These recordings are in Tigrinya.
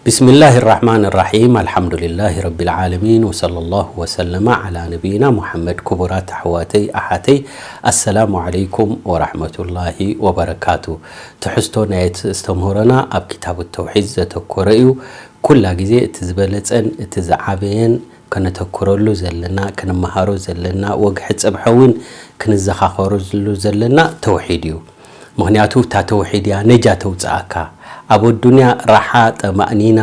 بسم الله الرحمن الرحيم. الحمد لله رب العالمين، وصلى الله وسلم على نبينا محمد. ክቡራት ኣሕዋተይ ኣሓተይ፣ ኣሰላሙ ዓለይኩም ወራሕመቱላሂ ወበረካቱ። ትሕዝቶ ናይ ኣስተምህሮና ኣብ ኪታብ ተውሒድ ዘተኮረ እዩ። ኩላ ግዜ እቲ ዝበለጸን እቲ ዝዓበየን ከነተኩረሉ ዘለና፣ ክንመሃሮ ዘለና፣ ወግሐ ጽብሐ እውን ክንዘኻኸረሉ ዘለና ተውሒድ እዩ። ምኽንያቱ እታ ተውሒድ እያ ነጃ ተውጽኣካ። ኣብ ኣዱንያ ራሓ ጠማእኒና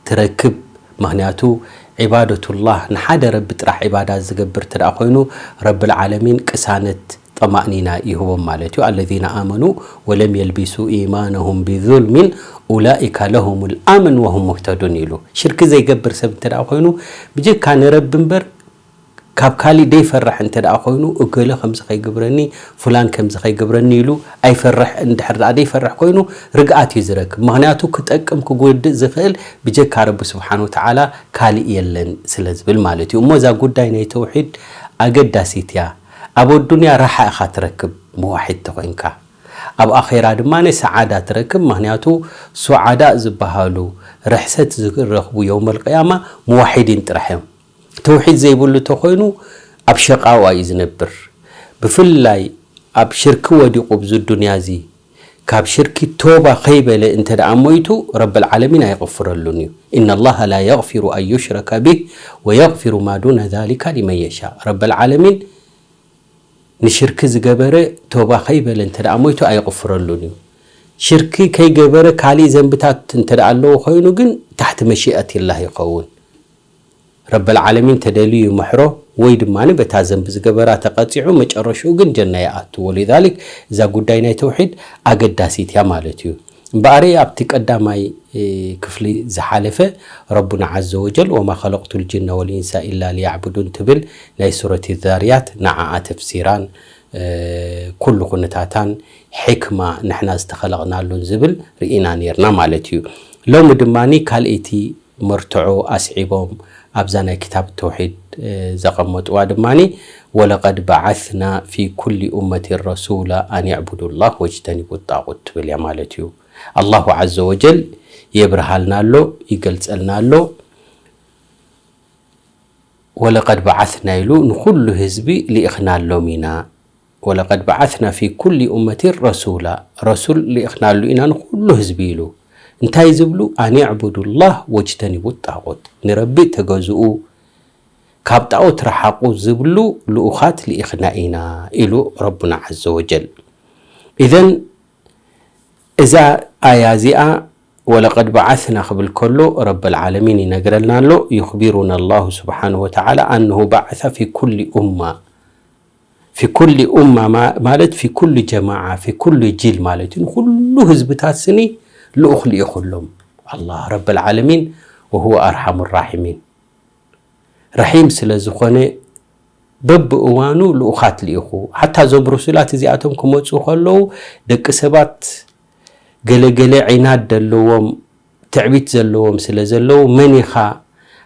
ትረክብ። ምኽንያቱ ዒባደቱላህ፣ ንሓደ ረቢ ጥራሕ ዒባዳ ዝገብር እንተ ደኣ ኮይኑ፣ ረብል ዓለሚን ቅሳነት ጠማእኒና ይህቦም ማለት እዩ። الذين آمنوا ولم يلبسوا إيمانهم بظلم أولئك لهم الأمن وهم مهتدون ኢሉ። ሽርክ ዘይገብር ሰብ እንተ ደኣ ኮይኑ፣ ብጀካ ንረቢ እምበር ካብ ካሊእ ደይፈርሕ እንተ ደኣ ኮይኑ፣ እገለ ከምዚ ከይገብረኒ፣ ፍላን ከምዚ ከይገብረኒ ኢሉ ኣይፈርሕ። እንድሕር ደኣ ደይፈርሕ ኮይኑ፣ ርግኣት እዩ ዝረክብ። ምኽንያቱ ክጠቅም ክጎድእ ዝኽእል ብጀካ ረቢ ስብሓን ወተዓላ ካሊእ የለን ስለ ዝብል ማለት እዩ። እሞ እዛ ጉዳይ ናይ ተውሒድ ኣገዳሲት እያ። ኣብ ኣዱንያ ራሓ ኢኻ ትረክብ፣ መዋሒድ ተኾይንካ። ኣብ ኣኼራ ድማ ሰዓዳ ትረክብ። ምኽንያቱ ሱዓዳ ዝበሃሉ፣ ርሕሰት ዝረኽቡ የውመል ቅያማ፣ መዋሒዲን ጥራሕ እዮም። ተውሒድ ዘይብሉ ተኾይኑ፣ ኣብ ሸቃዋ እዩ ዝነብር። ብፍላይ ኣብ ሽርኪ ወዲቑ፣ ብዚ ዱንያ እዚ ካብ ሽርኪ ቶባ ከይበለ እንተ ደኣ ሞይቱ፣ ረብል ዓለሚን ኣይቕፍረሉን እዩ። إن الله لا يغفر أن يشرك به ويغفر ما دون ذلك لمن يشاء። ረብል ዓለሚን ንሽርኪ ዝገበረ ቶባ ከይበለ እንተ ደኣ ሞይቱ ኣይቕፍረሉን እዩ። ሽርኪ ከይገበረ ካሊእ ዘንብታት እንተ ደኣ ኣለዎ ኮይኑ ግን፣ ታሕቲ መሺኣት ላህ ይኸውን። ረብል ዓለሚን ተደልዩ ይምሕሮ፣ ወይ ድማ በታ ዘንቢ ዝገበራ ተቐጺዑ፣ መጨረሽኡ ግን ጀና ይኣቱ። ወሊዛሊክ እዛ ጉዳይ ናይ ተውሒድ ኣገዳሲት እያ ማለት እዩ። እምበኣር ኣብቲ ቀዳማይ፣ እ፣ ክፍሊ ዝሓለፈ፣ ረቡና ዓዘ ወጀል «ወማ ኸለቅቱ ልጅነ ወልኢንሳ ኢላ ሊያዕቡዱን» ትብል ናይ ሱረት ዛርያት፣ ንዓኣ ተፍሲራን፣ እ፣ ኩሉ ኩነታታን ሕክማ ንሕና ዝተኸለቕናሉን ዝብል ርኢና ኔርና ማለት እዩ። ሎሚ ድማ ካልኣይቲ መርትዖ ኣስዒቦም ኣብዛ ናይ ክታብ ተውሒድ፣ እ፣ ዘቐመጥዋ ድማ «ወለቀድ በዓትና ፊ ኩሊ ኡመቲን ረሱላ ኣን ይዕቡዱ ላህ ወጅተኒቡ ጣጉት» ትብል እያ ማለት እዩ። ኣላሁ ዓዘ ወጀል የብርሃልና ኣሎ፣ ይገልጸልና ኣሎ። «ወለቀድ በዓትና» ኢሉ ንኹሉ ህዝቢ ልኢኽናሎም ኢና። «ወለቀድ በዓትና ፊ ኩሊ ኡመቲን ረሱላ»፣ ረሱል ልኢኽናሉ ኢና ንኹሉ ህዝቢ ኢሉ። እንታይ ዝብሉ? «ኣን ይዕቡዱ ላህ ወጅተኒቡ ጣጉት»፣ ንረቢ ተገዝኡ፣ ካብ ጣዖት ረሓቑ ዝብሉ ልኡኻት ልኢኽና ኢና ኢሉ ረቡና ዓዘ ወጀል። ኢዘን እዛ ኣያ እዚኣ «ወለቀድ በዓትና» ክብል ከሎ ረብል ዓለሚን ይነግረልና ኣሎ። ዩኽቢሩና ኣላሁ ስብሓነሁ ወተዓላ ኣነሁ በዓሰ ፊ ኩሊ ኡማ። ፊ ኩሊ ኡማ ማ-፣ ማለት ፊ ኩሊ ጀማዓ፣ ፊ ኩሊ ጂል ማለት እዩ። ንኹሉ ህዝብታት ስኒ ልኡኽ ልኢኹሎም። ኣላህ ረብል ዓለሚን ወሁወ ኣርሓሙ ራሒሚን። ረሒም ስለ ዝኾነ በብእዋኑ ልኡኻት ልኢኹ። ሓታ እዞም ሩሱላት እዚኣቶም ክመጹ ከለዉ ደቂ ሰባት ገለ ገለ ዒናድ ዘለዎም፣ ትዕቢት ዘለዎም ስለ ዘለዉ፣ መን ኢኻ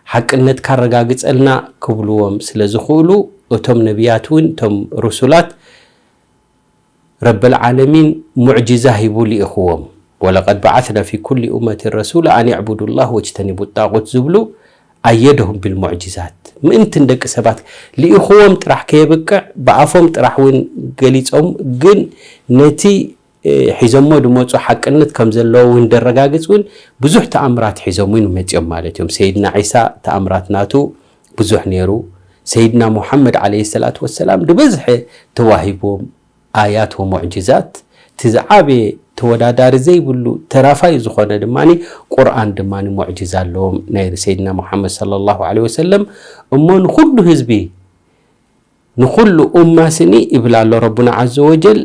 ሓቅነትካ ኣረጋግጸልና ክብልዎም ስለ ዝኽእሉ፣ እቶም ነቢያት እውን እቶም ሩሱላት ረብል ዓለሚን ሙዕጂዛ ሂቡ ልኢኽዎም። «ወለቀድ በዓትና ፊ ኩሊ ኡመቲን ረሱላ ኣን ይዕቡዱ ላህ ወጅተኒቡ ጣጉት» ዝብሉ ኣየደሁም ቢልሙዕጂዛት። ምእንቲ ንደቂ ሰባት ልኢኽዎም ጥራሕ ከየብቅዕ ብኣፎም ጥራሕ እውን ገሊጾም፣ ግን ነቲ፣ እ፣ ሒዞሞ ዝመጹ ሓቅነት ከም ዘለዎ እውን ደረጋግጽ እውን ብዙሕ ተኣምራት ሒዞም እውን መጺኦም ማለት እዮም። ሰይድና ዒሳ ተኣምራት ናቱ ብዙሕ ነይሩ። ሰይድና ሙሓመድ ዓለይሂ ሰላቱ ወሰላም ዝበዝሐ ተዋሂብዎም ኣያት ወሙዕጅዛት፣ እቲ ዝዓበየ ተወዳዳሪ ዘይብሉ ተራፋይ ዝኾነ ድማ ቁርኣን ድማ ሙዕጅዛ ኣለዎም ናይ ሰይድና ሙሓመድ ሰለላሁ ዐለይሂ ወሰለም። እሞ ንኹሉ ህዝቢ፣ ንኹሉ ኡማ ስኒ ይብል ኣሎ ረቡና ዐዘ ወጀል፣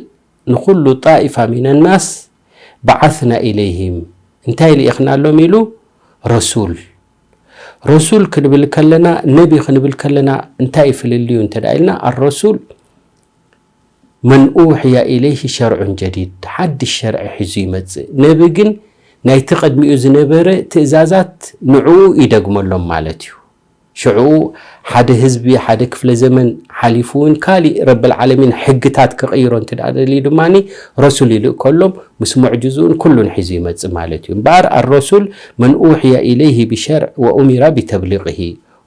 ንኹሉ ጣኢፋ ሚነ ናስ በዓስና ኢለይሂም፣ እንታይ ልኢኽናሎም ኢሉ? ረሱል። ረሱል ክንብል ከለና፣ ነቢ ክንብል ከለና እንታይ እዩ ፍልልዩ እንተ ደኣ ኢልና፣ ኣረሱል መን ኡሕያ ኢለይሂ ሸርዑን ጀዲድ፣ ሓድሽ ሸርዒ ሒዙ ይመጽእ። ነቢ ግን ናይቲ ቅድሚኡ ዝነበረ ትእዛዛት ንዕኡ ይደግመሎም ማለት እዩ። ሽዑ ሓደ ህዝቢ ሓደ ክፍለ ዘመን ሓሊፉ እውን ካሊእ ረብል ዓለሚን ሕግታት ክቕይሮ እንተ ደኣ ደልዩ ድማ ረሱል ይልእከሎም ምስ ሙዕጅዝኡን ኩሉን ሒዙ ይመጽእ ማለት እዩ። እምበኣር ኣረሱል መን ኡሕየ ኢለይህ ብሸርዕ ወኡሚራ ብተብሊቕሂ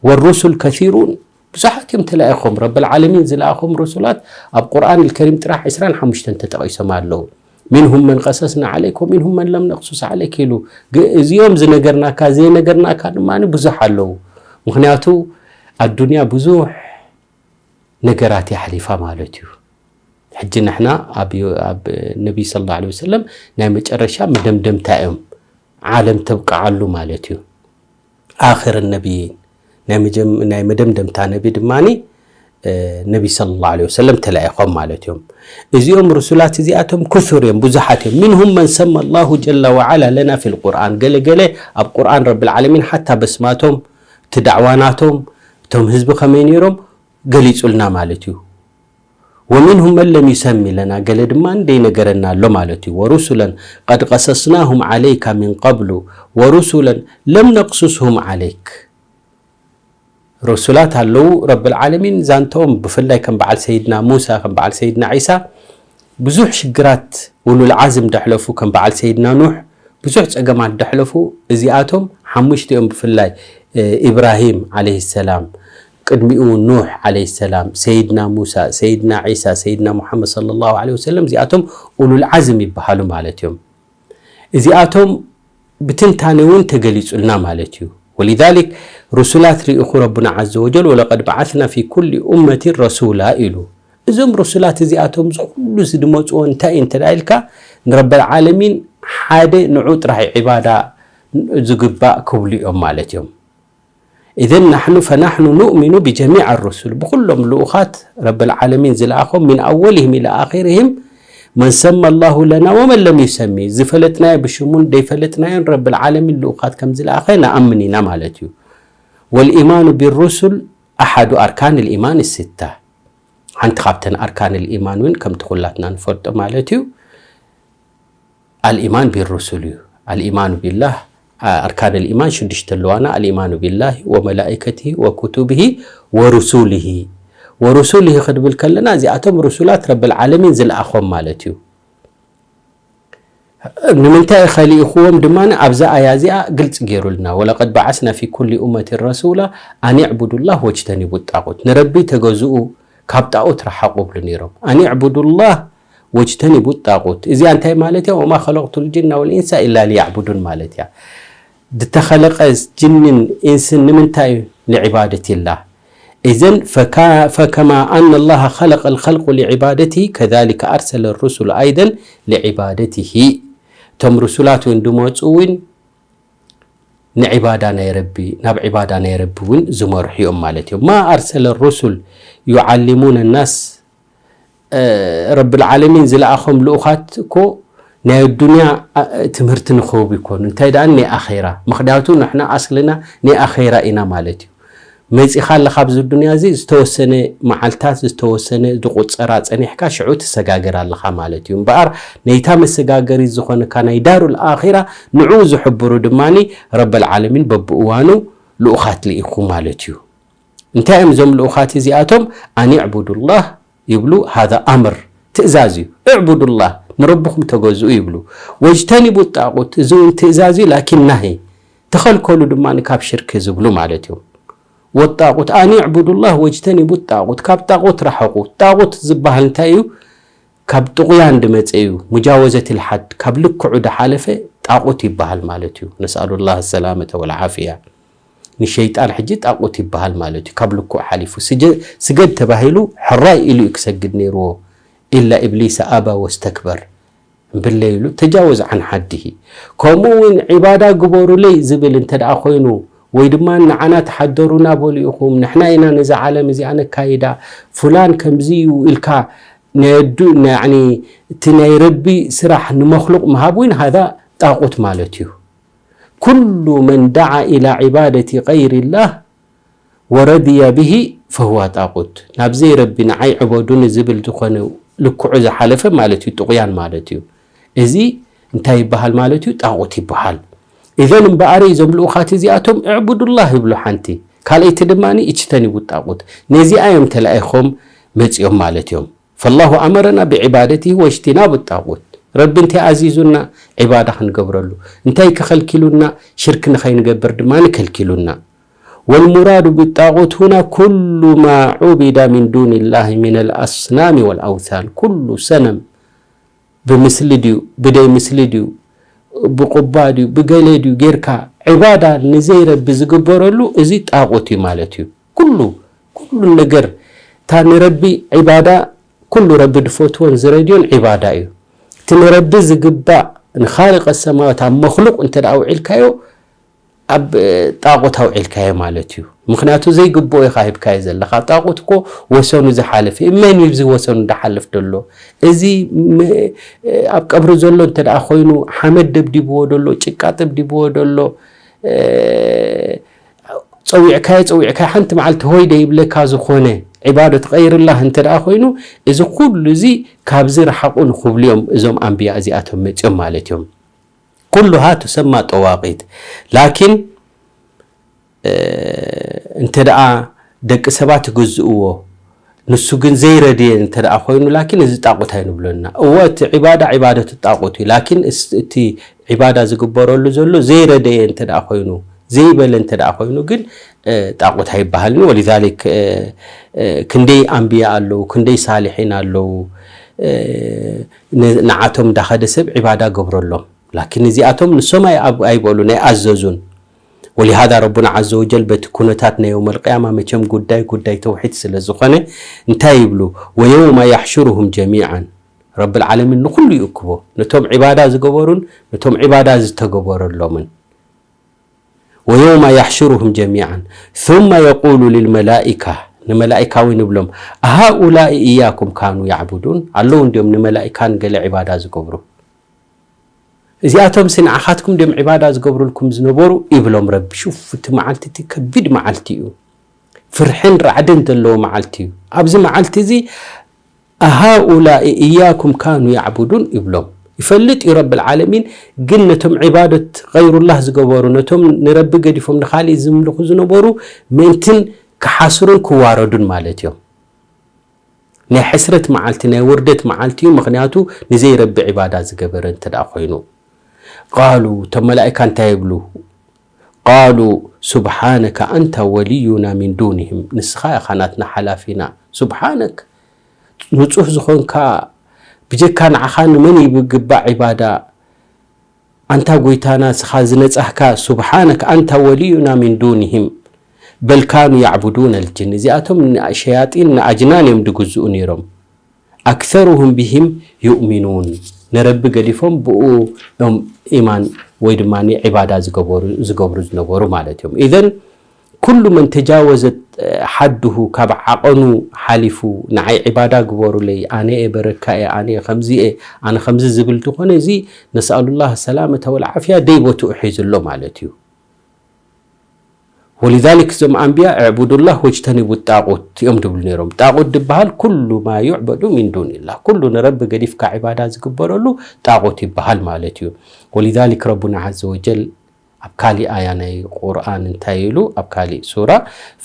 ወሩሱል ከሲሩን ብዙሓት እዮም ተላኢኾም። ረብል ዓለሚን ዝለኣኾም ሩሱላት ኣብ ቁርኣን ልከሪም ጥራሕ ዕስራን ሓሙሽተን ተጠቒሶም ኣለዉ። ሚንሁም መን ቀሰስና ዓለይክ ወሚንሁም መን ለም ነቅሱስ ዓለይክ ኢሉ። ግ- እዚኦም ዝነገርናካ ዘይነገርናካ ድማ ብዙሕ ኣለዉ። ምክንያቱ ኣዱንያ ብዙሕ ነገራት የሕሊፋ ማለት እዩ። ሕጂ ንሕና ኣብ ዮ- ኣብ ነቢይ ስለ ላ ወሰለም ናይ መጨረሻ መደምደምታ እዮም ዓለም ተብቅዓሉ ማለት እዩ። ኣኽር ነቢይን ናይ መጀም- ናይ መደምደምታ ነቢ ድማ ነቢ ስለ ላ ወሰለም ተላኢኾም ማለት እዮም። እዚኦም ርሱላት እዚኣቶም ክሱር እዮም፣ ብዙሓት እዮም። ሚንሁም መን ሰማ ላሁ ጀላ ወዓላ ለና ፊ ልቁርኣን፣ ገለ ገለ ኣብ ቁርኣን ረብል ዓለሚን ሓታ በስማቶም እቲ ዳዕዋናቶም እቶም ህዝቢ ከመይ ነይሮም ገሊጹልና ማለት እዩ። ወሚንሁም መን ለም ዩሰሚ ለና፣ ገለ ድማ ደይነገረና ኣሎ ማለት እዩ። ወሩሱለን ቀድ ቀሰስናሁም ዓለይካ ሚን ቀብሉ ወሩሱለን ለም ነቅሱስሁም ዓለይክ። ሩሱላት ኣለዉ ረብል ዓለሚን ዛንተኦም ብፍላይ ከም በዓል ሰይድና ሙሳ ከም በዓል ሰይድና ዒሳ ብዙሕ ሽግራት ኡሉል ዓዝም ደሕለፉ ከም በዓል ሰይድና ኑሕ ብዙሕ ጸገማት ደሕለፉ። እዚኣቶም ሓሙሽቲኦም ብፍላይ ኢብራሂም ዓለይሂ ሰላም ቅድሚኡ ኑሕ ዓለይሂ ሰላም ሰይድና ሙሳ ሰይድና ዒሳ ሰይድና ሙሓመድ ሰለላሁ ዓለይሂ ወሰለም እዚኣቶም ኡሉል ዓዝም ይበሃሉ ማለት እዮም። እዚኣቶም ብትንታነ እውን ተገሊጹልና ማለት እዩ። ወሊዛሊክ ሩሱላት ርኢኹ ረቡና ዓዘ ወጀል ወለቀድ በዓትና ፊ ኩሊ ኡመትን ረሱላ ኢሉ። እዞም ሩሱላት እዚኣቶም ዝኩሉ ዝድመፅዎ እንታይ እዩ እንተ ኢልካ ንረበል ዓለሚን ሓደ ንዑ ጥራሕ ዒባዳ ዝግባእ ክብሉ እዮም ማለት እዮም። ኢዘን ናሕኑ ፈናሕኑ ኑእሚኑ ብጀሚዕ ኣሩሱል ብኩሎም ልኡኻት ረበል ዓለሚን ዝለኣኾም ምን ኣወልህም ኢላ ኣኺርህም መን ሰማ ኣላሁ ለና ወመን ለም ዩሰሚ ዝፈለጥናዮ ብሽሙን ደይፈለጥናዮን ረብል ዓለሚን ልኡኻት ከም ዝለኣኸ ንኣምን ኢና ማለት እዩ። ወልኢማኑ ብሩሱል ኣሓዱ ኣርካን ልኢማን ስታ ሓንቲ ካብተን ኣርካን ልኢማን እውን ከምቲ ኩላትና ንፈልጦ ማለት እዩ። ኣልኢማን ቢሩሱል እዩ። ኣልኢማኑ ቢላህ ኣርካን ልኢማን ሽዱሽተ ኣለዋና። ኣልኢማኑ ቢላህ ወመላኢከትህ ወኩቱብህ ወሩሱልህ ወሩሱልህ ክንብል ከለና እዚኣቶም ሩሱላት ረብል ዓለሚን ዝለኣኾም ማለት እዩ። ንምንታይ ኸሊእኽዎም ድማ ኣብዛ ኣያ እዚኣ ግልፂ ገይሩልና ወለቀድ በዓስና ፊ ኩሊ ኡመትን ረሱላ ኣን ዕቡዱላህ ወጅተኒቡ ጣቁት ንረቢ ተገዝኡ ካብ ጣኦት ረሓቑ ይብሉ ነይሮም። ኣን ዕቡዱላህ ወጅተኒቡ ጣቁት እዚኣ እንታይ ማለት እያ? ወማ ኸለቅቱ ልጅና ወልኢንሳ ኢላ ሊያዕቡዱን ማለት እያ። ዝተኸለቀ ጅንን ኢንስን ንምንታይ እዩ? ንዕባደት ኢላ። እዘን ፈከማ ኣነ ላሃ ኸለቀ ልኸልቁ ሊዕባደትሂ ከዛሊከ ኣርሰለ ሩሱል ኣይደን ሊዕባደትሂ እቶም ርሱላት እውን ድመፁ እውን ንዒባዳ ናይ ረቢ ናብ ዒባዳ ናይ ረቢ እውን ዝመርሑ እዮም ማለት እዮም። ማ ኣርሰለ ሩሱል ዩዓሊሙነ ናስ ረብል ዓለሚን ዝለኣኾም ልኡኻት እኮ ናይ ኣዱንያ ትምህርቲ ንክህቡ ይኮኑ እንታይ ደኣ ናይ ኣኼራ ምክንያቱ ንሕና ኣስልና ናይ ኣኼራ ኢና ማለት እዩ። መፂኻ ኣለኻ ኣብዚ ዱንያ እዚ ዝተወሰነ መዓልታት ዝተወሰነ ዝቁፀራ ፀኒሕካ ሽዑ ትሰጋገር ኣለኻ ማለት እዩ። እምበኣር ነይታ መሰጋገሪት ዝኾነካ ናይ ዳሩል ኣኺራ ንዕኡ ዝሕብሩ ድማ ረበል ዓለሚን በብእዋኑ ልኡኻት ልኢኹ ማለት እዩ። እንታይ እዮም እዞም ልኡኻት እዚኣቶም? ኣን ዕቡዱላህ ይብሉ። ሃዛ ኣምር ትእዛዝ እዩ። እዕቡዱላህ ንረብኹም ተገዝኡ ይብሉ። ወጅተኒቡ ጣቁት እዚ እውን ትእዛዝ እዩ ላኪን ናሂ ተኸልከሉ ድማ ካብ ሽርክ ዝብሉ ማለት እዮም። ወጣቁት ኣን ዕቡዱላህ ወጅተኒቡ ጣቁት ካብ ጣቁት ረሐቁ። ጣቁት ዝበሃል እንታይ እዩ? ካብ ጥቑያን ድመፀ እዩ። ሙጃወዘት ልሓድ ካብ ልክዑ ድሓለፈ ጣቁት ይበሃል ማለት እዩ። ነስኣሉላህ ሰላመተ ወልዓፍያ። ንሸይጣን ሕጂ ጣቁት ይበሃል ማለት እዩ። ካብ ልክዑ ሓሊፉ ስገድ ተባሂሉ ሕራይ ኢሉ እዩ ክሰግድ ነይርዎ። ኢላ ኢብሊሰ ኣባ ወስተክበር እምብለ ኢሉ ተጃወዝ ዓን ሓድሂ። ከምኡ እውን ዒባዳ ግበሩለይ ዝብል እንተ ደኣ ኮይኑ ወይ ድማ ንዓና ተሓደሩና በሉ ኢኹም ንሕና ኢና ነዛ ዓለም እዚኣ ነካይዳ ፍላን ከምዚ እዩ ኢልካ ናይ ኣዱ- ናይ- ያዕኒ እቲ ናይ ረቢ ስራሕ ንመክሉቅ ምሃብ እውን ሃዛ ጣቁት ማለት እዩ። ኩሉ መን ደዓ ኢላ ዒባደቲ ገይሪላህ ወረድየ ብሂ ፈህዋ ጣቁት ናብ ዘይረቢ ንዓይ ዕበዱኒ ዝብል ዝኾነ ልክዑ ዝሓለፈ ማለት እዩ ጥቑያን ማለት እዩ። እዚ እንታይ ይበሃል ማለት እዩ? ጣቁት ይበሃል። ኢዘን እምበኣር እዞም ልኡኻት እዚኣቶም እዕቡዱላህ ይብሉ ሓንቲ ካልኣይቲ ድማ እጅተኒቡ ጣቁት፣ ነዚኣ እዮም ተላኢኾም መፂኦም ማለት እዮም። ፈላሁ ኣመረና ብዒባደቲ ወጅቲናብ ጣቁት፣ ረቢ እንታይ ኣዚዙና? ዒባዳ ክንገብረሉ። እንታይ ከኸልኪሉና? ሽርክ ንኸይንገብር ድማ ከልኪሉና። ወልሙራዱ ብጣቁት ሁና ኩሉ ማ ዑቢዳ ሚን ዱን ላህ ሚን ልኣስናሚ ወልኣውታን፣ ኩሉ ሰነም ብምስሊ ድዩ ብደይ ምስሊ ድዩ ብቁባ ድዩ ብገለ ድዩ ጌርካ ዒባዳ ንዘይረቢ ዝግበረሉ እዚ ጣቁት እዩ ማለት እዩ። ኩሉ ኩሉ ነገር እታ ንረቢ ዒባዳ ኩሉ ረቢ ዝፈትዎን ዝረድዮን ዒባዳ እዩ። እቲ ንረቢ ዝግባእ ንኻልቀ ሰማያት ኣብ መክሉቅ እንተ ደኣ ውዒልካዮ ኣብ ጣቁት ኣውዒልካዮ ማለት እዩ። ምክንያቱ ዘይግብኦ ኢኻ ሂብካዮ ዘለኻ። ጣቁት እኮ ወሰኑ ዝሓለፈ እዩ። መን እዩ እዚ ወሰኑ ዝሓልፍ ዘሎ? እዚ ኣብ ቀብሪ ዘሎ እንተ ደኣ ኮይኑ ሓመድ ደብዲብዎ ደሎ፣ ጭቃ ደብዲብዎ ደሎ፣ ፀዊዕካዮ ፀዊዕካዮ ሓንቲ መዓልቲ ሆይ ደይብለካ ዝኾነ ዒባደት ቀይርላህ እንተ ደኣ ኮይኑ፣ እዚ ኩሉ እዚ ካብዚ ረሓቑ ንክብሉ እዮም እዞም ኣንብያ እዚኣቶም መፅኦም ማለት እዮም። ኩሉሃ ትሰማ ጠዋቂት። ላኪን እንተ ደኣ ደቂ ሰባት ይግዝእዎ፣ ንሱ ግን ዘይረድየ እንተ ደኣ ኮይኑ፣ ላኪን እዚ ጣቁት ኣይንብሎና። እወ፣ እቲ ዒባዳ ዒባደት ጣቁት እዩ። ላኪን እስ-፣ እቲ ዒባዳ ዝግበረሉ ዘሎ ዘይረደየ እንተ ደኣ ኮይኑ፣ ዘይበለ እንተ ደኣ ኮይኑ ግን፣ እ፣ ጣቁት ኣይበሃልን። ወሊዛሊክ፣ እ፣ እ፣ ክንደይ ኣንብያ ኣለዉ፣ ክንደይ ሳሊሒን ኣለዉ፣ እ፣ ን-፣ ንዓቶም እንዳኸደ ሰብ ዒባዳ ገብረሎም። ላኪን እዚኣቶም ንሶም ኣይ-፣ ኣብ-፣ ኣይበሉን፣ ኣይኣዘዙን። ወሊሃዛ ረቡና ዓዘ ወጀል በቲ ኩነታት ናይ የውመል ቅያማ መቸም ጉዳይ ጉዳይ ተውሒድ ስለ ዝኾነ እንታይ ይብሉ? ወየውመ ያሕሹሩሁም ጀሚዓን፣ ረብል ዓለሚን ንኹሉ ይእክቦ፣ ነቶም ዒባዳ ዝገበሩን ነቶም ዒባዳ ዝተገበረሎምን። ወየውመ ያሕሹሩሁም ጀሚዓን ثم የቁሉ ልልመላኢካ፣ ንመላኢካ እውን ይብሎም፣ ኣሃኡላኢ እያኩም ካኑ ያዕቡዱን፣ ኣለዉ እንድዮም ንመላኢካን ገለ ዒባዳ ዝገብሩ። እዚኣቶም ሲ ንዓኻትኩም ድዮም ዒባዳ ዝገብሩልኩም ዝነበሩ? ይብሎም ረቢ። ሹፍ፣ እቲ መዓልቲ እቲ ከቢድ መዓልቲ እዩ። ፍርሕን ራዕድን ዘለዎ መዓልቲ እዩ። ኣብዚ መዓልቲ እዚ ኣሃኡላኢ እያኩም ካኑ ያዕቡዱን ይብሎም። ይፈልጥ እዩ ረብል ዓለሚን፣ ግን ነቶም ዒባደት ገይሩላህ ዝገበሩ፣ ነቶም ንረቢ ገዲፎም ንኻሊእ ዝምልኹ ዝነበሩ ምእንትን ክሓስሩን ክዋረዱን ማለት እዮም። ናይ ሕስረት መዓልቲ፣ ናይ ውርደት መዓልቲ እዩ። ምኽንያቱ ንዘይረቢ ዒባዳ ዝገበረ እንተ ደኣ ኮይኑ። ቃሉ፣ እቶም መላኢካ እንታይ ይብሉ? ቃሉ ሱብሓነከ ኣንተ ወልዩና ሚን ዱንህም፣ ንስኻ ኢኻ ናትና ሓላፊና። ሱብሓነክ፣ ንጹህ ዝኾንካ፣ ብጀካ ንዓኻ ንመን ይግባእ ዒባዳ? ኣንታ ጎይታና፣ ንስኻ ዝነጻህካ፣ ሱብሓነክ ኣንተ ወልዩና ሚን ዱንህም፣ በል ካኑ ያዕቡዱን ኣልጅን፣ እዚኣቶም ንሸያጢን ንኣጅናን እዮም ድግዝኡ ነይሮም። ኣክሰሩሁም ቢሂም ዩእሚኑን፣ ንረቢ ገዲፎም ብኡ እዮም ኢማን ወይ ድማ ዒባዳ ዝገበሩ፣ ዝገብሩ ዝነበሩ ማለት እዮም። ኢዘን ኩሉ መን ተጃወዘት ሓድሁ፣ ካብ ዓቐኑ ሓሊፉ፣ ንዓይ ዒባዳ ግበሩለይ፣ ኣነ እየ በረካ እየ፣ ኣነ እየ ከምዚ እየ፣ ኣነ ከምዚ ዝብል ዝኾነ፣ እዚ ነስኣሉላህ ሰላመተ ወልዓፍያ ደይ ቦትኡ ሒዙ ኣሎ ማለት እዩ። ወሊዛሊክ እዞም ኣንብያ እዕቡዱላህ ወጅተኒቡ ጣቁት እዮም ድብሉ ነይሮም። ጣቁት ድበሃል ኩሉ ማ ዩዕበዱ ሚን ዱንላህ፣ ኩሉ ንረቢ ገዲፍካ ዒባዳ ዝግበረሉ ጣቁት ይበሃል ማለት እዩ። ወሊዛሊክ ረቡና ዓዘ ወጀል ኣብ ካሊእ ኣያ ናይ ቁርኣን እንታይ ኢሉ? ኣብ ካሊእ ሱራ፣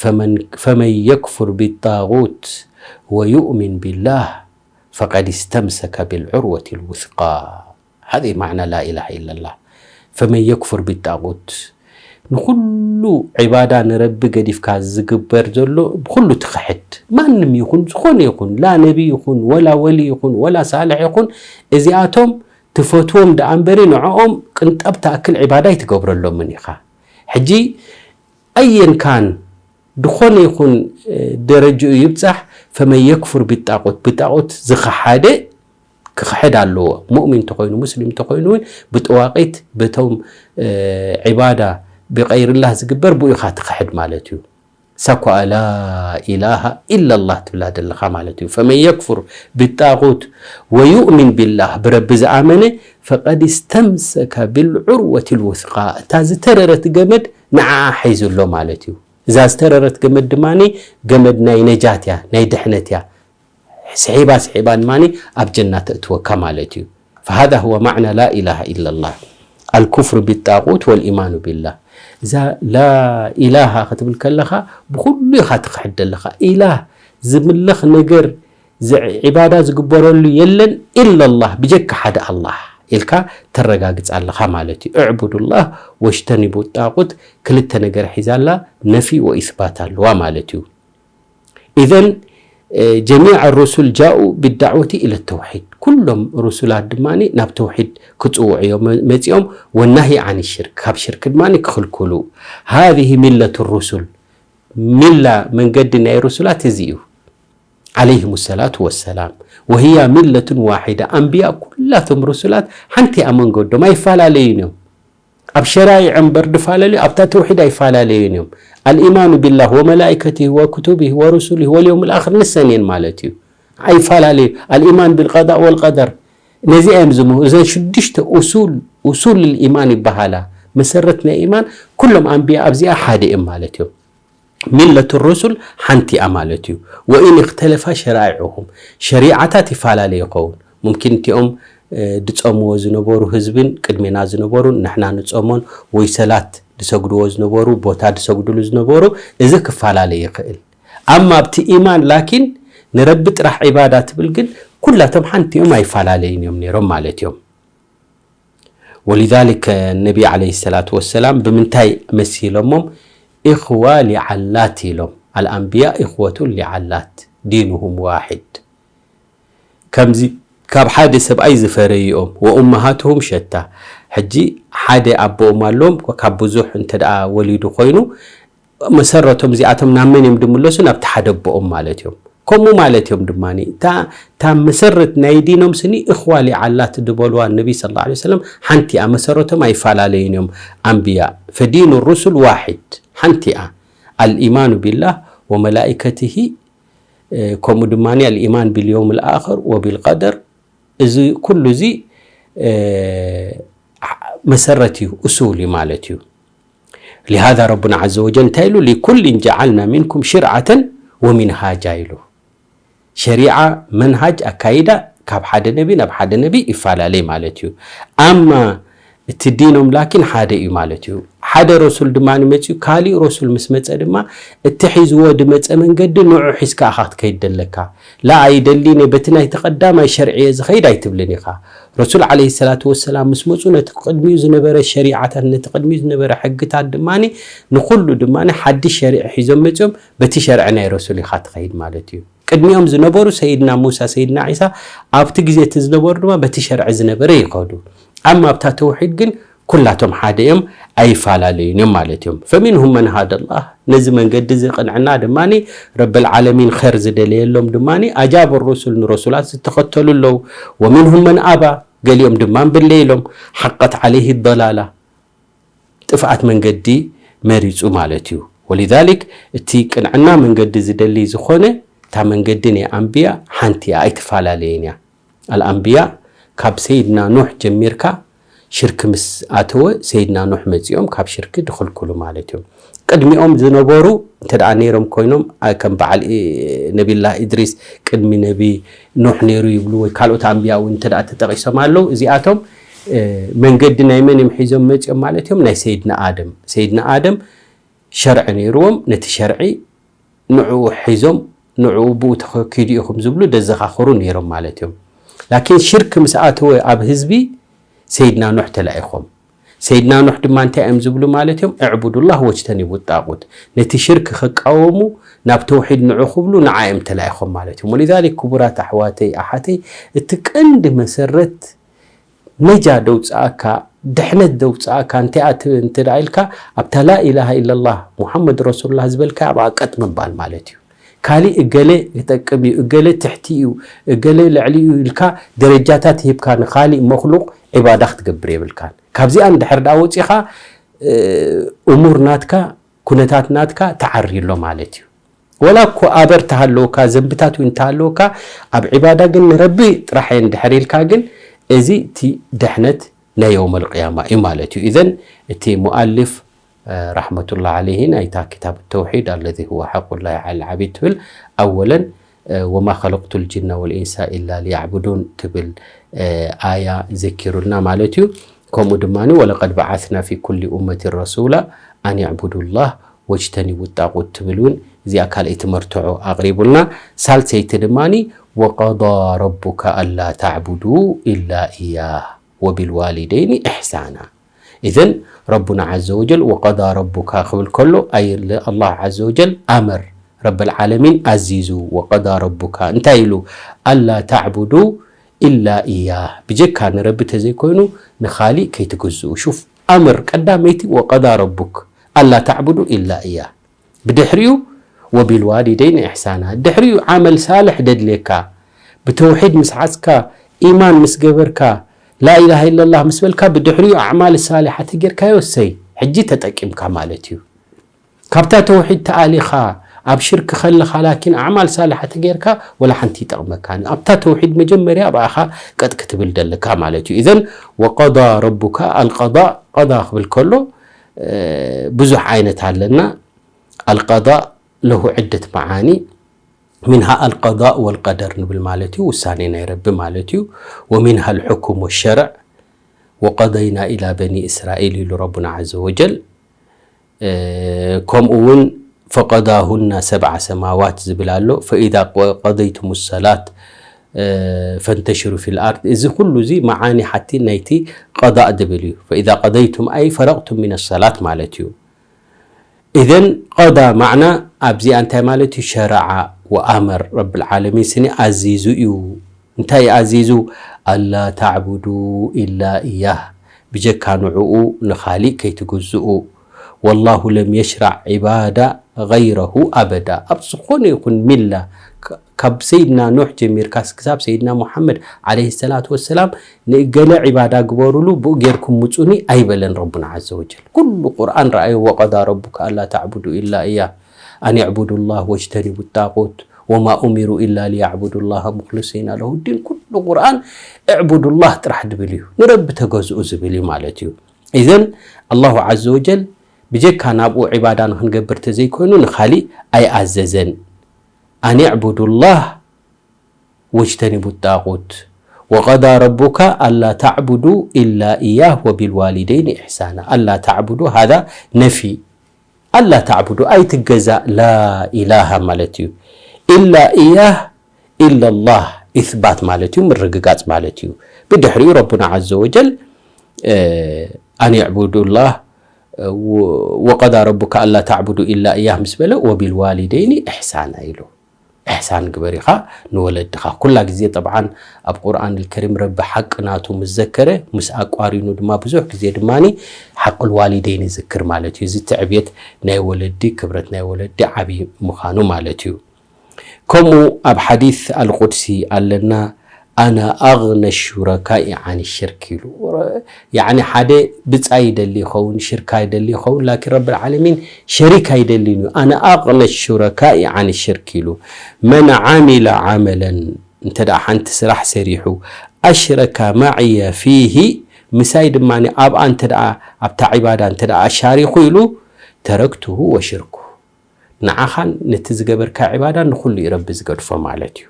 ፈመን፣ ፈመን የክፉር ቢጣጉት ወዩእሚን ቢላህ ፈቀድ እስተምሰከ ቢልዑርወት ልውስቃ። ሃዚ ማዕና ላኢላሃ ኢለላህ። ፈመን የክፉር ቢጣጉት፣ ንኹሉ ዒባዳ ንረቢ ገዲፍካ ዝግበር ዘሎ ብኹሉ ትኽሕድ፣ ማንም ይኹን፣ ዝኾነ ይኹን፣ ላ ነቢ ይኹን፣ ወላ ወሊ ይኹን፣ ወላ ሳልሕ ይኹን፣ እዚኣቶም ትፈትዎም ደኣ እምበሪ ንዕኦም ቅንጣብ ትኣክል ዒባዳ ኣይትገብረሎምን ኢኻ። ሕጂ ኣየን ካን ድኾነ ይኹን፣ እ፣ ደረጅኡ ይብጻሕ፣ ፈመን የክፉር ቢጣቁት፣ ብጣቁት ዝኸሓደ ክኽሕድ ኣለዎ። ሙእሚን ተኾይኑ፣ ሙስሊም ተኾይኑ እውን ብጠዋቂት፣ በቶም፣ እ፣ ዒባዳ ብቀይርላህ ዝግበር ብኡ ኢኻ ትኽሕድ ማለት እዩ። ሳኳ ላ ኢላሃ ኢላላህ ትብላ ዘለኻ ማለት እዩ። ፈመን የክፉር ብጣጉት ወዩእሚን ቢላህ፣ ብረቢ ዝኣመነ፣ ፈቀድ እስተምሰከ ብልዑርወት ልውስቃ፣ እታ ዝተረረት ገመድ ንዓኣ ሒዙ ኣሎ ማለት እዩ። እዛ ዝተረረት ገመድ ድማ ገመድ ናይ ነጃት እያ፣ ናይ ድሕነት እያ። ስሒባ ስሒባ ድማ ኣብ ጀና ተእትወካ ማለት እዩ። فهذا هو معنى لا إله إلا الله، الكفر بالطاغوت والإيمان بالله. እዛ ላኢላሃ ክትብል ከለኻ ብኹሉ ኢኻ ትኽሕድ ዘለኻ። ኢላህ ዝምለኽ ነገር ዝ- ዒባዳ ዝግበረሉ የለን ኢላላህ፣ ብጀካ ሓደ ኣላህ ኢልካ ተረጋግጽ ኣለኻ ማለት እዩ። እዕቡዱላህ ወጅተኒቡ ጣቁት ክልተ ነገር ሒዛላ፣ ነፊ ወኢስባት ኣለዋ ማለት እዩ። ኢዘን ጀሚዕ ሩሱል ጃኡ ብዳዕወቲ ኢለ ተውሒድ፣ ኩሎም ሩሱላት ድማ ናብ ተውሒድ ክፅውዑ እዮም መፂኦም። ወናሂ ዓን ሽርክ፣ ካብ ሽርክ ድማ ክኽልክሉ። ሃዚህ ሚለቱ ሩሱል፣ ሚላ መንገዲ ናይ ሩሱላት እዚ እዩ። ዓለይሂም ሰላቱ ወሰላም። ወህያ ሚለቱን ዋሒዳ፣ ኣንብያ ኩላቶም ሩሱላት ሓንቲ እያ መንገዶም፣ ኣይፈላለዩን እዮም። ኣብ ሸራይዕ እምበር ድፈላለዩ፣ ኣብታ ተውሒድ ኣይፈላለዩን እዮም። ኣልኢማኑ ቢላህ ወመላኢከቲህ ወክቱቢህ ወሩሱሊህ ወልየውም ልኣኽር ንሰን እየን ማለት እዩ። ኣይፈላለዩ። ኣልኢማን ቢልቀዳእ ወልቀደር፣ ነዚ እዮም ዝምህሩ። እዘን ሽዱሽተ ኡሱል፣ ኡሱል ልኢማን ይበሃላ፣ መሰረት ናይ ኢማን፣ ኩሎም ኣንብያ ኣብዚኣ ሓደ እዮም ማለት እዮም። ሚለቱ ሩሱል ሓንቲ እያ ማለት እዩ። ወኢን እክተለፋ ሸራይዑሁም፣ ሸሪዓታት ይፈላለዩ ይኸውን። ሙምኪን እቲኦም ድፀምዎ ዝነበሩ ህዝብን ቅድሜና ዝነበሩን ንሕና ንፀሞን ወይ ሰላት ድሰግድዎ ዝነበሩ ቦታ ድሰግድሉ ዝነበሩ፣ እዚ ክፈላለይ ይኽእል። ኣማ ኣብቲ ኢማን ላኪን ንረቢ ጥራሕ ዒባዳ ትብል ግን ኩላቶም ሓንቲ እዮም፣ ኣይፈላለዩን እዮም ነይሮም ማለት እዮም። ወሊዛሊክ ነቢ ዓለይሂ ሰላቱ ወሰላም ብምንታይ መሲሎሞም? ኢኽዋ ሊዓላት ኢሎም። ኣልኣንብያ ኢኽወቱን ሊዓላት፣ ዲኑሁም ዋሒድ። ከምዚ ካብ ሓደ ሰብኣይ ዝፈረይኦም፣ ወኡመሃትሁም ሸታ። ሕጂ ሓደ ኣቦኦም ኣሎም፣ ካብ ብዙሕ እንተ ደኣ ወሊዱ ኮይኑ፣ መሰረቶም እዚኣቶም ናብ መን እዮም ድምለሱ? ናብቲ ሓደ ኣቦኦም ማለት እዮም። ከምኡ ማለት እዮም ድማ እታ መሰረት ናይ ዲኖም ስኒ እኽዋ ሊዓላት ድበልዋ ነቢ ስለ ላ ሰለም ሓንቲ እያ። መሰረቶም ኣይፈላለዩን እዮም ኣንብያ። ፈዲኑ ሩሱል ዋሒድ፣ ሓንቲ እያ። ኣልኢማኑ ቢላህ ወመላኢከትሂ፣ ከምኡ ድማ ኣልኢማን ቢልየውም ልኣኽር ወቢልቀደር። እዚ ኩሉ እዚ መሰረት እዩ፣ እሱል እዩ ማለት እዩ። ሊሃዛ ረቡና ዓዘ ወጀል እንታይ ኢሉ? ሊኩልን ጀዓልና ሚንኩም ሽርዓተን ወሚንሃጃ ኢሉ። ሸሪዓ፣ መንሃጅ፣ ኣካይዳ ካብ ሓደ ነቢ ናብ ሓደ ነቢ ይፈላለይ ማለት እዩ። ኣማ እቲ ዲኖም ላኪን ሓደ እዩ ማለት እዩ። ሓደ ረሱል ድማ ንመፅኡ፣ ካሊእ ረሱል ምስ መፀ ድማ እቲ ሒዝዎ ድመፀ መንገዲ ንዑ ሒዝካ ኢኻ ክትከይድ ደለካ። ላ ኣይደሊን እየ፣ በቲ ናይቲ ቀዳማይ ሸርዒ እየ ዝኸይድ ኣይትብልን ኢኻ። ረሱል ዓለይሂ ሰላቱ ወሰላም ምስ መፁ ነቲ ቅድሚኡ ዝነበረ ሸሪዓታት፣ ነቲ ቅድሚኡ ዝነበረ ሕግታት ድማ ንኹሉ ድማ ሓድሽ ሸሪዒ ሒዞም መፅኦም፣ በቲ ሸርዒ ናይ ረሱል ኢኻ ትኸይድ ማለት እዩ። ቅድሚኦም ዝነበሩ ሰይድና ሙሳ፣ ሰይድና ዒሳ፣ ኣብቲ ግዜ እቲ ዝነበሩ ድማ በቲ ሸርዒ ዝነበረ ይኸዱ። ኣማ ኣብታ ተውሒድ ግን ኩላቶም ሓደ እዮም፣ ኣይፈላለዩን እዮም ማለት እዮም። ፈሚንሁም መን ሃደ ላህ፣ ነዚ መንገዲ እዚ ቅንዕና ድማ ረብል ዓለሚን ኸር ዝደለየሎም ድማ ኣጃበ ሩሱል፣ ንረሱላት ዝተኸተሉ ኣለዉ። ወሚንሁም መን ኣባ፣ ገሊኦም ድማ እምብለ ኢሎም። ሓቀት ዓለይህ ደላላ፣ ጥፍኣት መንገዲ መሪፁ ማለት እዩ። ወሊዛሊክ እቲ ቅንዕና መንገዲ ዝደሊ ዝኾነ እታ መንገዲ ናይ ኣንብያ ሓንቲ እያ፣ ኣይትፈላለየን እያ። ኣልኣንብያ ካብ ሰይድና ኑሕ ጀሚርካ ሽርክ ምስ ኣተወ ሰይድና ኑሕ መፂኦም ካብ ሽርክ ድኽልክሉ ማለት እዮም። ቅድሚኦም ዝነበሩ እንተ ደኣ ነይሮም ኮይኖም፣ ኣ፣ ከም በዓል ኢ-፣ ነቢላህ ኢድሪስ ቅድሚ ነቢ ኑሕ ነይሩ ይብሉ፣ ወይ ካልኦት ኣንብያ እውን እንተ ደኣ ተጠቒሶም ኣለዉ። እዚኣቶም፣ እ፣ መንገዲ ናይ መን እዮም ሒዞም መፂኦም ማለት እዮም? ናይ ሰይድና ኣደም። ሰይድና ኣደም ሸርዒ ነይርዎም፣ ነቲ ሸርዒ ንዕኡ ሒዞም፣ ንዕኡ ብኡ ተኸኪዱ ኢኹም ዝብሉ ደዘኻኽሩ ነይሮም ማለት እዮም። ላኪን ሽርክ ምስ ኣተወ ኣብ ህዝቢ፣ ሰይድና ኑሕ ተላኢኾም። ሰይድና ኑሕ ድማ እንታይ እዮም ዝብሉ ማለት እዮም? እዕቡዱላህ ወጅተኒቡ ጣቁት። ነቲ ሽርክ ክቃወሙ፣ ናብ ተውሒድ ንዑ ክብሉ ንዓ እዮም ተላኢኾም ማለት እዮም። ወሊዛሊክ ክቡራት ኣሕዋተይ ኣሓተይ፣ እቲ ቀንዲ መሰረት ነጃ ደውፅኣካ፣ ድሕነት ደውፅኣካ እንታይ እያ ት-፣ እንተ ደኣ ኢልካ፣ ኣብታ ላኢላሃ ኢለላህ ሙሓመድ ረሱሉላህ ዝበልካ ኣብኣ ቀጥ ምባል ማለት እዩ። ካሊእ እገሌ ይጠቅም እዩ፣ እገሌ ትሕቲ እዩ፣ እገሌ ልዕሊ እዩ ኢልካ ደረጃታት ሂብካ ንኻሊእ መኽሉቕ ዒባዳ ክትገብር የብልካን። ካብዚኣ እንድሕር ደኣ ወፂኻ፣ እ፣ እሙር ናትካ፣ ኩነታት ናትካ ተዓሪ ኣሎ ማለት እዩ። ወላ እኮ ኣበር ተሃለወካ፣ ዘንብታት እውን ተሃለወካ፣ ኣብ ዒባዳ ግን ንረቢ ጥራሕ እየ እንድሕር ኢልካ ግን፣ እዚ እቲ ድሕነት ናይ የውመል ቅያማ እዩ ማለት እዩ። ኢዘን እቲ ሙኣልፍ፣ እ፣ ረሕመቱላህ ዓለይሂ ናይታ ክታብ ተውሒድ፣ ኣለዚ ሁወ ሓቁላሂ ዓለል ዓቢድ ትብል፣ ኣወለን፣ እ፣ ወማ ኸለቅቱል ጅነ ወልኢንሳ ኢላ ሊያዕቡዱን ትብል፣ እ፣ ኣያ ዘኪሩልና ማለት እዩ። ከምኡ ድማ ወለቀድ በዓስና ፊ ኩሊ ኡመቲን ረሱላ ኣን ዕቡዱላህ ወጅተኒቡ ጣቁት ትብል እውን እዚኣ ካልኣይቲ መርትዖ ኣቕሪቡልና። ሳልሰይቲ ድማ ወቀዳ ረቡካ ኣላ ተዕቡዱ ኢላ እያ ወቢልዋሊደይኒ ኢሕሳና። ኢዘን ረቡና ዓዘ ወጀል ወቀዳ ረቡካ ክብል ከሎ ኣይ ኣላህ ዓዘ ወጀል ኣመር ረብል ዓለሚን ኣዚዙ ወቀዳ ረቡካ እንታይ ኢሉ ኣላ ተዕቡዱ ኢላ እያ ብጀካ ንረቢ ተዘይኮይኑ ንኻሊእ ከይትግዝኡ። ሹፍ ኣምር ቀዳመይቲ ወቀዳ ረቡክ ኣላ ተዕቡዱ ኢላ እያ። ብድሕሪኡ ወቢልዋሊደይን ኢሕሳና። ድሕሪኡ ዓመል ሳልሕ ደድልየካ ብተውሒድ ምስ ሓዝካ ኢማን ምስ ገበርካ ላኢላሃ ኢለላህ ምስ በልካ ብድሕሪኡ ኣዕማል ሳሊሓ ተጌርካዮ እሰይ ሕጂ ተጠቂምካ ማለት እዩ። ካብታ ተውሒድ ተኣሊኻ ኣብ ሽርክ ከለኻ ላኪን ኣዕማል ሳሊሓ ተጌርካ ወላ ሓንቲ ይጠቕመካን። ኣብታ ተውሒድ መጀመርያ ኣብኣኻ ቀጥ ክትብል ደለካ ማለት እዩ። ኢዘን ወቀዳ ረቡካ ኣልቀዳእ ቀዳ ክብል ከሎ ብዙሕ ዓይነት ኣለና። ኣልቀዳእ ለሁ ዕደት መዓኒ ሚንሃ ኣልቀዳእ ወልቀደር ንብል ማለት እዩ፣ ውሳኔ ናይ ረቢ ማለት እዩ። ወሚንሃ ኣልሕኩም ወሸርዕ ወቀደይና ኢላ በኒ እስራኤል ኢሉ ረቡና ዓዘ ወጀል። ከምኡ እውን ፈቀዳሁና ሰብዓ ሰማዋት ዝብል ኣሎ። ፈኢዛ ቀደይቱም ሰላት ፈንተሽሩ ፊል ኣርድ። እዚ ኩሉ እዚ መዓኒ ሓቲ ናይቲ ቀዳእ ዝብል እዩ። ፈኢዛ ቀደይቱም ኣይ ፈረቅቱም ሚነ ሰላት ማለት እዩ። ኢዘን ቀዳ ማዕና ኣብዚኣ እንታይ ማለት እዩ? ሸረዓ ወኣመር ረብል ዓለሚን ስኒ ኣዚዙ እዩ። እንታይ ኣዚዙ? ኣላ ተዕቡዱ ኢላ እያህ፣ ብጀካ ንዕኡ ንኻሊእ ከይትግዝኡ። ወላሁ ለም የሽራዕ ዒባዳ ገይረሁ ኣበዳ። ኣብ ዝኾነ ይኹን ሚላ ካብ ሰይድና ኑሕ ጀሚርካ ክሳብ ሰይድና ሙሓመድ ዓለይሂ ሰላቱ ወሰላም ንእገለ ዒባዳ ግበሩሉ ብኡ ጌርኩም ምጹኒ ኣይበለን ረቡና ዓዘ ወጀል። ኩሉ ቁርኣን ረኣዩ ወቀዳ ረቡካ ኣላ ተዕቡዱ ኢላ እያ ኣን ዕቡዱላህ ወጅተኒቡ ጣቁት ወማ ኡሚሩ ኢላ ሊያዕቡዱላህ ሙክሊሲና ለሁ ዲን። ኩሉ ቁርኣን እዕቡዱላህ ጥራሕ ድብል እዩ፣ ንረቢ ተገዝኡ ዝብል እዩ ማለት እዩ። ኢዘን ኣላሁ ዓዘ ወጀል ብጀካ ናብኡ ዒባዳ ንክንገብር ተዘይኮይኑ ንኻሊእ ኣይኣዘዘን። ኣን ዕቡዱላህ ወጅተኒቡ ጣቁት ወቀዳ ረቡካ ኣላ ተዕቡዱ ኢላ እያህ ወቢልዋሊደይን ኢሕሳና። ኣላ ተዕቡዱ ሃዛ ነፊ፣ ኣላ ተዕቡዱ ኣይትገዛእ ላኢላሃ ማለት እዩ። ኢላ እያህ ኢላላህ ኢስባት ማለት እዩ፣ ምርግጋፅ ማለት እዩ። ብድሕሪኡ ረቡና ዓዘ ወጀል ኣን ዕቡዱላህ ወቀዳ ረቡካ ኣላ ተዕቡዱ ኢላ እያህ ምስ በለ ወቢልዋሊደይኒ ኢሕሳና ኢሉ። ኢሕሳን ግበር ኢኻ ንወለድኻ። ኩላ ግዜ ጠብዓን ኣብ ቁርኣን ልከሪም ረቢ ሓቂ ናቱ ምስ ዘከረ ምስ ኣቋሪኑ ድማ ብዙሕ ግዜ ድማ ሓቅል ዋሊደይን ይዝክር ማለት እዩ። እዚ ትዕብየት ናይ ወለዲ ክብረት ናይ ወለዲ ዓብዪ ምዃኑ ማለት እዩ። ከምኡ ኣብ ሓዲስ ኣልቁድሲ ኣለና ኣና ኣግነ ሹረካኢ ዓን ሽርክ ኢሉ። ያዕኒ ሓደ ብጻይ ይደሊ ይኸውን ሽርክ ኣይደሊ ይኸውን ላኪን ረብል ዓለሚን ሸሪክ ኣይደልን እዩ። ኣነ ኣቕነ ሹረካኢ ዓን ሽርክ ኢሉ። መን ዓሚለ ዓመለን እንተ ደኣ ሓንቲ ስራሕ ሰሪሑ ኣሽረካ ማዕየ ፊሂ ምሳይ ድማ ኣብኣ እንተ ደኣ ኣብታ ዒባዳ እንተ ደኣ ኣሻሪኹ ኢሉ ተረክቱሁ ወሽርኩ ንዓኻን ነቲ ዝገበርካ ዒባዳ ንኹሉ እዩ ረቢ ዝገድፎ ማለት እዩ።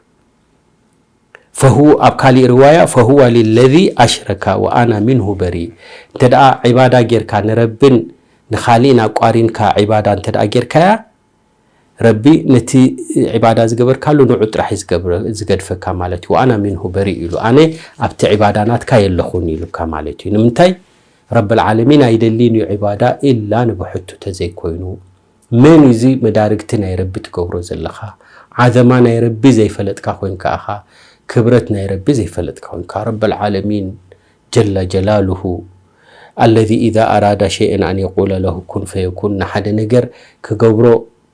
ፈሁ ኣብ ካሊእ ርዋያ ፈሁወ ሊለዚ ኣሽረካ ወኣና ሚንሁ በሪእ። እንተ ደኣ ዒባዳ ጌርካ ንረብን ንኻሊእን ኣቋሪንካ ዒባዳ እንተ ደኣ ጌርካያ ረቢ ነቲ ዒባዳ ዝገበርካሉ ንዑ ጥራሕ እዩ ዝገብረ- ዝገድፈካ ማለት እዩ። ወኣና ሚንሁ በሪእ ኢሉ ኣነ ኣብቲ ዒባዳ ናትካ የለኹን ኢሉካ ማለት እዩ። ንምንታይ? ረብል ዓለሚን ኣይደሊን እዩ ዒባዳ ኢላ ንብሕቱ ተዘይኮይኑ። መን እዩ እዚ መዳርግቲ ናይ ረቢ ትገብሮ ዘለኻ? ዓዘማ ናይ ረቢ ዘይፈለጥካ ኮይንካ ኢኻ። ክብረት ናይ ረቢ ዘይፈለጥካ ኮይንካ። ረብል ዓለሚን ጀለ ጀላሉሁ ኣለዚ ኢዛ ኣራዳ ሸይአን ኣን የቁለ ለሁ ኩን ፈየኩን ንሓደ ነገር ክገብሮ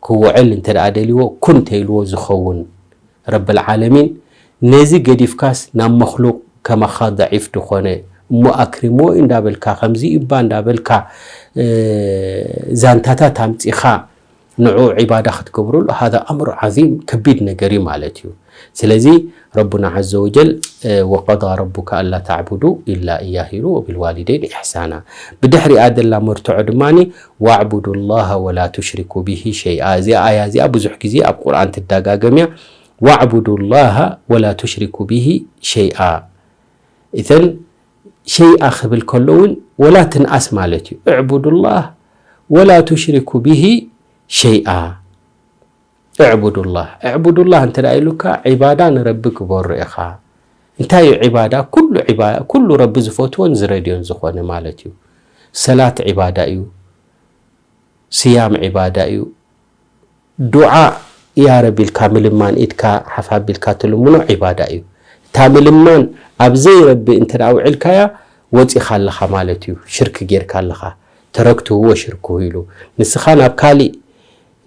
ክውዕል እንተ ደኣ ደልዎ ኩን ተይልዎ ዝኸውን ረብል ዓለሚን ነዚ ገዲፍካስ ናብ መክሉቅ ከማኻ ደዒፍ ድኾነ እሞ ኣክሪምዎ እዩ እንዳበልካ ከምዚ እባ እንዳበልካ ዛንታታት ኣምጺኻ ንዑ ዒባዳ ክትገብሩሉ ሃዛ ኣምሩ ዓዚም ከቢድ ነገር እዩ ማለት እዩ። ስለዚ ረቡና ዓዘ ወጀል ወቀዳ ረቡካ ኣላ ተዕቡዱ ኢላ እያህ ኢሉ ወቢልዋሊደይን ኢሕሳና። ብድሕሪኣ ዘላ መርትዖ ድማ ዋዕቡዱ ላሃ ወላ ቱሽሪኩ ቢሂ ሸይኣ። እዚኣ ኣያ እዚኣ ብዙሕ ግዜ ኣብ ቁርኣን ትደጋገም እያ። ዋዕቡዱ ላሃ ወላ ቱሽሪኩ ቢሂ ሸይኣ። እተን ሸይኣ ክብል ከሎ እውን ወላ ትንኣስ ማለት እዩ። እዕቡዱ ላህ ولا تشركوا به شيئا اعبدوا الله. اعبدوا الله እንተ ደኣ ኢሉካ ዒባዳ ንረቢ ግበሮ ኢኻ። እንታይ እዩ ዒባዳ? ኩሉ ዒባ-፣ ኩሉ ረቢ ዝፈትዎን ዝረድዮን ዝኾነ ማለት እዩ። ሰላት ዒባዳ እዩ። ስያም ዒባዳ እዩ። ዱዓ ያ ረቢ ኢልካ ምልማን፣ ኢድካ ሓፍ ኣቢልካ ትልምኖ ዒባዳ እዩ። እታ ምልማን ኣብ ዘይረቢ እንተ ደኣ ውዒልካያ ወጺኻ ኣለኻ ማለት እዩ። ሽርክ ጌርካ ኣለኻ። ተረክቱ ሁወ ሽርኩ ኢሉ። ንስኻ ናብ ካሊእ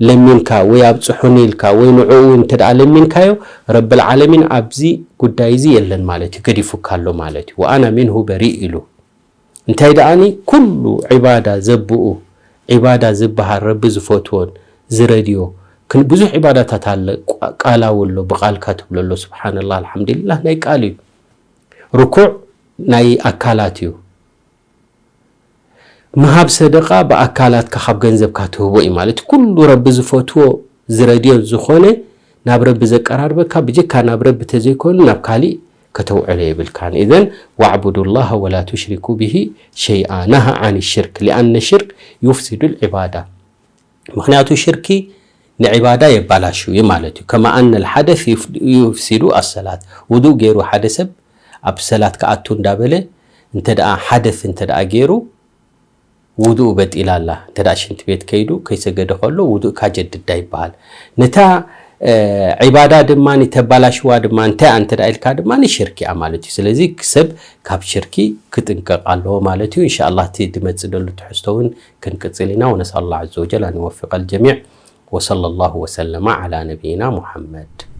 ለሚንካ ወይ ኣብጽሑኒ ኢልካ ወይ ንዕኡ እንተ ደኣ ለሚንካዮ፣ ረብል ዓለሚን ኣብዚ ጉዳይ እዚ የለን ማለት እዩ። ገዲፉካ ኣሎ ማለት እዩ። ወኣና ሚንሁ በሪእ ኢሉ። እንታይ ደኣኒ ኩሉ ዒባዳ ዘብኡ፣ ዒባዳ ዝበሃል ረቢ ዝፈትዎን ዝረድዮ፣ ክን-፣ ብዙሕ ዒባዳታት ኣለ። ቋ-፣ ቃላዊ ኣሎ፣ ብቓልካ ትብሎ ኣሎ። ስብሓንላህ፣ ኣልሓምዱሊላህ ናይ ቃል እዩ። ርኩዕ ናይ ኣካላት እዩ። ምሃብ ሰደቓ ብኣካላትካ ካብ ገንዘብካ ትህቦ እዩ ማለት። ኩሉ ረቢ ዝፈትዎ ዝረድዮ ዝኾነ ናብ ረቢ ዘቀራርበካ ብጀካ ናብ ረቢ ተዘይኮይኑ ናብ ካሊእ ከተውዕሎ የብልካን። ኢዘን واعبدوا الله ولا تشركوا به شيئا نهى عن الشرك لأن الشرك يفسد العبادة። ምኽንያቱ ሽርኪ ንዒባዳ የባላሹ እዩ ማለት እዩ። كما أن الحدث يف-، يفسد الصلاة። ውዱእ ገይሩ ሓደ ሰብ ኣብ ሰላት ክኣቱ እንዳበለ እንተ ደኣ ሓደስ እንተ ደኣ ገይሩ ውዱኡ በጢላ ኣላ። እንተ ደኣ ሽንቲ ቤት ከይዱ ከይሰገደ ከሎ ውዱእካ ጀድዳ ይበሃል። ነታ፣ እ፣ ዒባዳ ድማ ተባላሽዋ ድማ እንታይ እያ እንተ ደኣ ኢልካ ድማ ሽርክ እያ ማለት እዩ። ስለዚ ሰብ ካብ ሽርኪ ክጥንቀቕ ኣለዎ ማለት እዩ። ኢንሻኣላህ እቲ ዝመጽእ ደሉ ትሕዝቶ እውን ክንቅጽል ኢና። ونسأل الله عز وجل أن يوفق الجميع. وصلى الله وسلم على نبينا محمد.